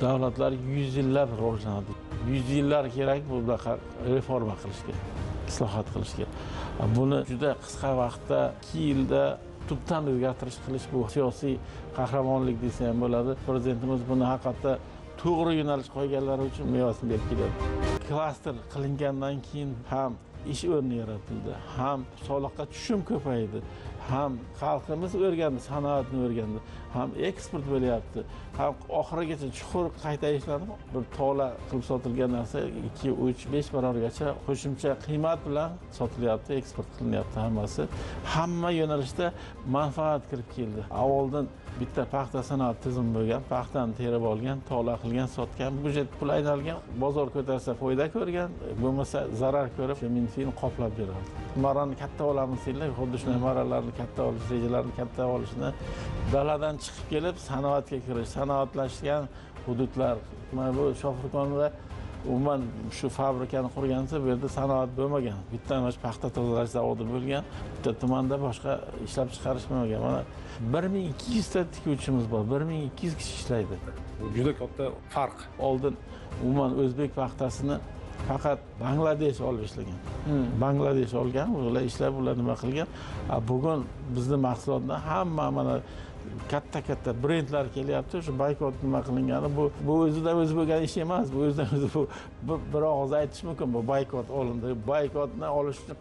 Davlatlar 100 yillab rivojlanadi. 100 yillar kerak bunaqa reforma qilishga, islohot qilishga. Buni juda qisqa vaqtda, 2 yilda tubdan o'zgartirish qilish bu siyosiy qahramonlik desa ham bo'ladi. Prezidentimiz buni haqiqatda to'g'ri yo'nalish qo'yganlari uchun mevasini berib keladi. Klaster qilingandan keyin ham ish o'rni yaratildi, ham soliqqa tushum ko'paydi, ham xalqimiz o'rgandi, sanoatni o'rgandi, ham eksport bo'lyapti, ham oxirigacha chuqur qayta ishlanib, bir tola qilib sotilgan narsa 2, 3, 5 barobargacha qo'shimcha qiymat bilan sotilyapti, eksport qilinyapti hammasi. Hamma yo'nalishda manfaat kirib keldi. Avvaldan bitta paxta sanoat tizimi bo'lgan, paxtani terib olgan, tola qilgan, sotgan, byudjet pul aylangan, bozor ko'tarsa foyda ko'rgan, bo'lmasa zarar ko'rib, Minfin qoplab berardi. Marani katta olamiz deydilar, xuddi shunday maralarni katta olish, rejalarni katta olishni daladan chiqib kelib sanoatga kirish, sanoatlashgan hududlar. Mana bu Shofirkonda umuman shu fabrikani qurgansa bu yerda sanoat bo'lmagan. Bitta mana shu paxta tozalash zavodi bo'lgan, bitta tumanda boshqa ishlab chiqarish bo'lmagan. Mana 1200 ta tikuvchimiz bor, 1200 kishi ishlaydi. Bu juda katta farq. Oldin umuman o'zbek paxtasini faqat Bangladesh olib ishlagan. Bangladesh olgan, ular ishlab, ular nima qilgan. Bugun bizni mahsulotni hamma mana katta-katta brendlar kelyapti. Shu boykot nima qilingani bu o'zidan o'zi bo'lgan ish emas. Bu o'zidan o'zi bu bir og'iz aytish mumkin, bu boykot olindi. Boykotni olish uchun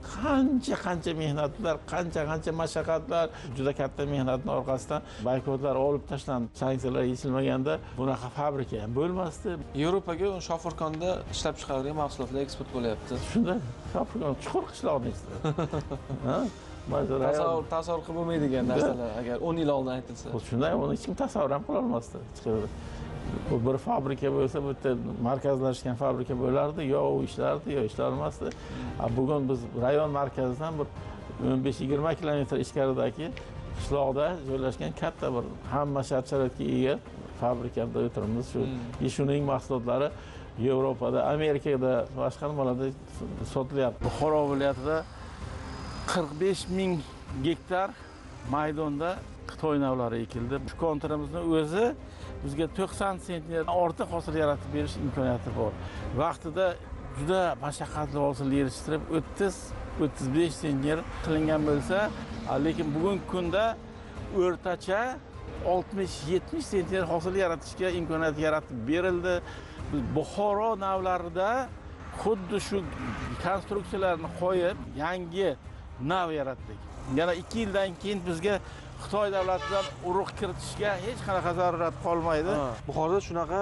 qancha mehnatlar, qancha mashaqqatlar, juda katta mehnatning orqasidan boykotlar olib tashlandi. Sanksiyalar yechilmaganda bunaqa fabrika ham bo'lmasdi. Yevropaga Shofirkonda ishlab chiqarilgan mahsulotlar eksport bo'lyapti. Shunda Shofirkon chuqur qishloqni ichida. Ha? Tasavvur qilib bo'lmaydigan narsalar agar 10 yil oldin aytilsa. Shunday, uni hech kim tasavvur ham qila olmasdi. Bu bir fabrika bo'lsa, bitta markazlashgan fabrika bo'lardi, yo u ishlardi, yo ishlarmasdi. Bugun biz rayon markazidan bir 15-20 kilometr ichkaridagi qishloqda joylashgan katta bir hamma shart-sharoitga ega fabrikada o'tiribmiz. Shu shuning mahsulotlari Yevropada, Amerikada, boshqa nimalarda sotilyapti. Buxoro viloyatida 45 ming gektar maydonda Xitoy navlari ekildi. Shu konturimizni o'zi bizga 90 sentner ortiq hosil yaratib berish imkoniyati bor. Vaqtida juda mashaqqatli hosil yetishtirib 30-35 sentner qilingan bo'lsa, lekin bugungi kunda o'rtacha 60-70 sentner hosil yaratishga imkoniyat yaratib berildi. Biz Buxoro navlarida xuddi shu konstruksiyalarni qo'yib, yangi nav yaratdik. Yana 2 yildan keyin bizga Xitoy davlatidan urug' kiritishga hech qanaqa zarurat qolmaydi. Buxoroda shunaqa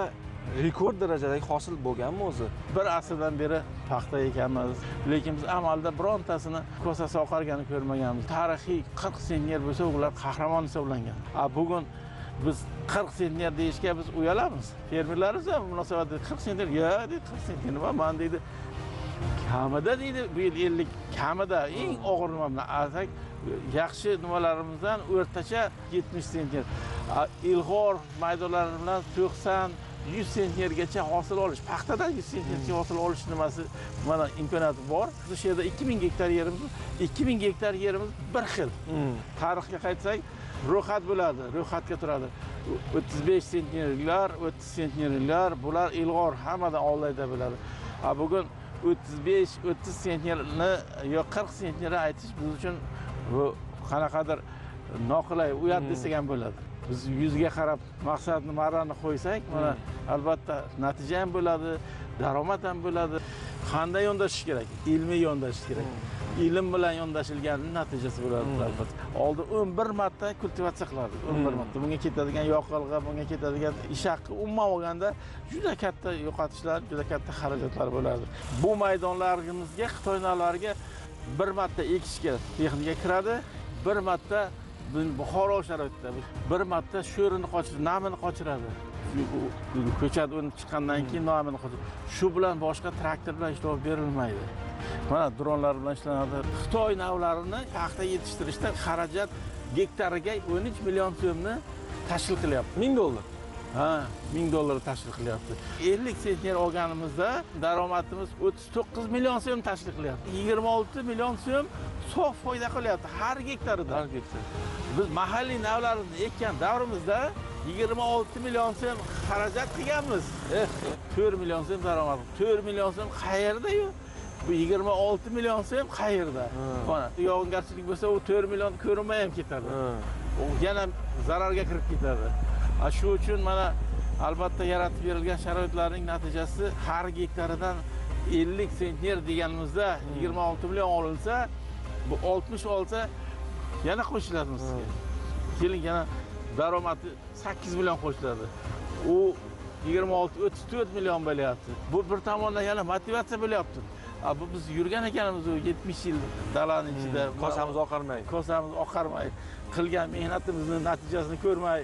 rekord darajadagi hosil bo'lganmi o'zi? Bir asrdan beri paxta ekanmiz, lekin biz amalda birontasini kosasi oqarganini ko'rmaganmiz. Tarixiy 40 sentner bo'lsa, ular qahramon hisoblangan. Bugun biz 40 sentner deyishga biz uyalamiz. Fermerlarimiz ham munosabatda 40 sentner, ya deydi, 40 sentner nima, man deydi. Kamida deydi, bu yil 50 kamida eng og'ir nima bilan alsak, yaxshi nimalarimizdan o'rtacha 70 sentner. Ilg'or maydonlari bilan 90-100 sentnergacha hosil olish, paxtadan 100 sentnergacha hosil olish nimasi mana imkoniyati bor. Biz shu yerda 2000 gektar yerimiz, 2000 gektar yerimiz bir xil. Tarixga qaytsak, ro'yxat bo'ladi, ro'yxatga turadi. 35 sentnerlar, 30 sentnerlar, bular ilg'or hammadan oldida bo'ladi. Bugun 35-30 sentnerni yo 40 sentnerni aytish biz uchun bu qanaqadir noqulay, uyat desak ham bo'ladi. Biz yuzga qarab maqsadni, marrani qo'ysak, mana albatta natija ham bo'ladi, daromad ham bo'ladi. Qanday yondashish kerak? Ilmiy yondashish kerak. Ilm bilan yondashilganning natijasi bo'ladi albatta. Oldin 11 marta kultivatsiya qilardik, 11 marta. Bunga ketadigan yoqilg'i, bunga ketadigan ish haqi, umuman olganda juda katta yo'qotishlar, juda katta xarajatlar bo'lardi. Bu maydonlarimizga, Xitoy navlariga bir marta ekishga texnika kiradi, bir marta Buxoro sharoitida bir marta sho'rini qochiradi, namini qochiradi. Ko'chat o'nib chiqqandan keyin namini qochiradi. Shu bilan boshqa traktor bilan ishlov berilmaydi. Mana dronlar bilan ishlanadi. Xitoy navlarini paxta yetishtirishda xarajat gektariga 13 million so'mni tashkil qilyapti. 1000 dollar. Ha, 1000 dollar tashkil qilyapti. 50 sentner olganimizda daromadimiz 39 million so'm tashkil qilyapti. 26 million so'm sof foyda qilyapti har gektarida. Har gektar. Biz mahalliy navlarni ekkan davrimizda 26 million so'm xarajat qilganmiz. 4 million so'm daromad. 4 million so'm qayerda-yu? Bu 26 million so'm qayerda? Mana yog'ingarchilik bo'lsa, u 4 million ko'rinmay ham ketadi. U yana zararga kirib ketadi. Shu uchun mana albatta yaratib berilgan sharoitlarning natijasi har gektaridan 50 sentner deganimizda 26 million olinsa, bu 60 olsa yana qo'shiladi sizga. Keling yana daromadi 8 million qo'shiladi. U 26 34 million bo'lyapti. Bu bir tomondan yana motivatsiya bo'lyapti. Bu biz yurgan ekanimiz u 70 yil dalaning ichida kosamiz oqarmay, kosamiz oqarmay, qilgan mehnatimizni natijasini ko'rmay,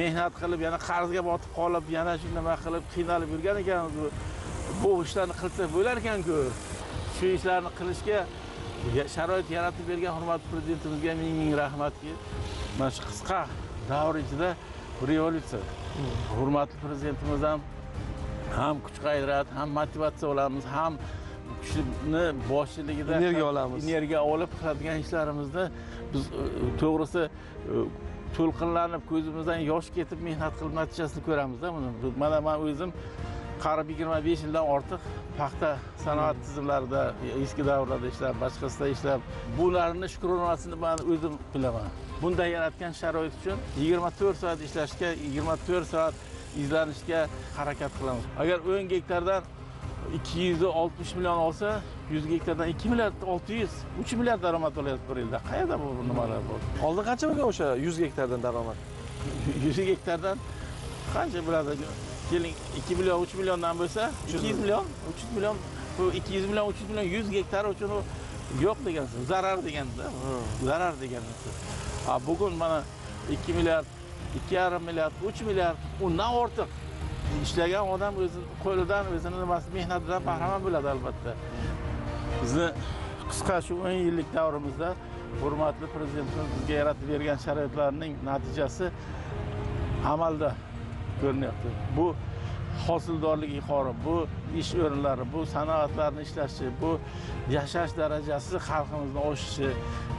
mehnat qilib yana qarzga botib qolib, yana shu nima qilib qiynalib yurgan ekanmiz. Bu ishlarni qilsa bo'lar ekan-ku. Shu ishlarni qilishga sharoit yaratib bergan hurmatli prezidentimizga ming ming rahmatki, mana shu qisqa davr ichida revolyutsiya. Hurmatli prezidentimizdan ham kuch-g'ayrat, ham motivatsiya olamiz, ham kishini boshchiligida energiya olamiz. Energiya olib qiladigan ishlarimizda biz to'g'risi to'lqinlanib, ko'zimizdan yosh ketib mehnat qilib natijasini ko'ramizda buni. Mana men o'zim qarib 25 yildan ortiq paxta sanoat tizimlarida, eski davrlarda ishlab, boshqasida ishlab, bularni shukronasini men o'zim bilaman. Bunday yaratgan sharoit uchun 24 soat ishlashga, 24 soat izlanishga harakat qilamiz. Agar 10 gektardan 260 million olsa, 100 gektardan 2 milliard 600, 3 milliard daromad olyapti bir yilda. Qayerda bu nimalar bor? Oldin qancha bo'lgan o'sha 100 gektardan daromad? 100 gektardan qancha bo'ladi? Keling 2 million, 3 milliondan bo'lsa, 200 million, 300 million, bu 200 million, 300 million 100 gektar uchun u yo'q degan so'z, zarar deganda, zarar degan so'z. Bugun mana 2 milliard, 2,5 milliard, 3 milliard undan ortiq ishlagan odam o'zini qo'lidan, o'zini nimasi mehnatidan bahramand bo'ladi albatta. Bizni qisqa shu 10 yillik davrimizda hurmatli prezidentimiz bizga yaratib bergan sharoitlarning natijasi amalda ko'rinyapti. Bu hosildorlik yuqori, bu ish o'rinlari, bu sanoatlarni ishlashi, bu yashash darajasi xalqimizni oshishi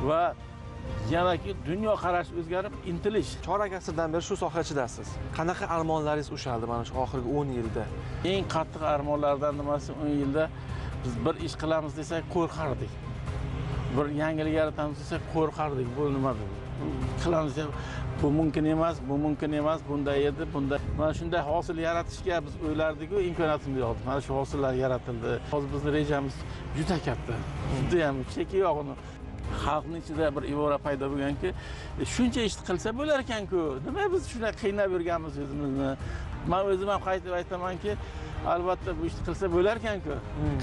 va yanaki dunyo qarash o'zgarib intilish. Chorak asrdan beri shu soha ichidasiz. Qanaqa armonlaringiz ushaldi mana shu oxirgi 10 yilda? Eng qattiq armonlardan nimasi 10 yilda biz bir ish qilamiz desak qo'rqardik. Bir yangilik yaratamiz desak qo'rqardik. Bu nima bu? Qilamiz deb bu mumkin emas, bu mumkin emas, bunday edi, bunday. Mana shunday hosil yaratishga biz o'ylardik-ku, imkoniyatimiz yo'q. Mana shu hosillar yaratildi. Hozir bizning rejamiz juda katta. Juda ham cheki yo'q uni. Xalqning ichida bir ibora paydo bo'lganki, shuncha ish qilsa bo'lar ekan-ku. Nima biz shunday qiynab yurganmiz o'zimizni? Men o'zim ham qaytib aytamanki, albatta bu ishni qilsa bo'lar ekan-ku.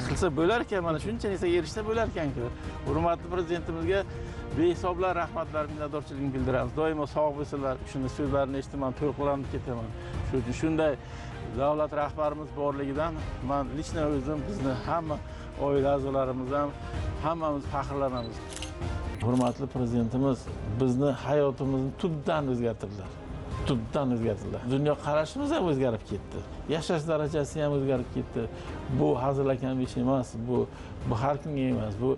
Qilsa bo'lar ekan, mana shuncha narsaga erishsa bo'lar ekan-ku. Hurmatli prezidentimizga behisoblar rahmatlar, minnatdorchiligimni bildiramiz. Doimo sog' bo'lsinlar. Shuni so'zlarini eshitaman, to'lqinlanib ketaman. Shu uchun shunday davlat rahbarimiz borligidan men lichna o'zim, bizni hamma oila a'zolarimiz ham hammamiz faxrlanamiz. Hurmatli prezidentimiz bizni hayotimizni tubdan o'zgartirdilar. Tubdan o'zgartirdilar. Dunyo qarashimiz ham o'zgarib ketdi. Yashash darajasi ham o'zgarib ketdi. Bu hazilakam ish emas, bu har kimga emas. Bu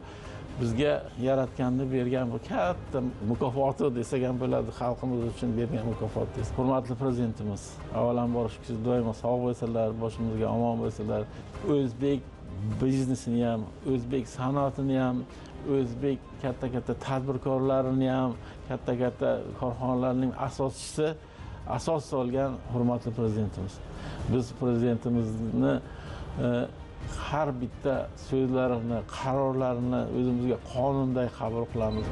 bizga yaratganni bergan bu katta mukofoti desak ham bo'ladi, xalqimiz uchun bergan mukofot desak. Hurmatli prezidentimiz, avvalambor shu doimo sog' bo'lsinlar, boshimizga omon bo'lsinlar. O'zbek biznesini ham, o'zbek sanoatini ham, o'zbek katta-katta tadbirkorlarini ham, katta-katta korxonalarning asoschisi, asos solgan hurmatli prezidentimiz. Biz prezidentimizni har bitta so'zlarini, qarorlarini o'zimizga qonunday qabul qilamiz.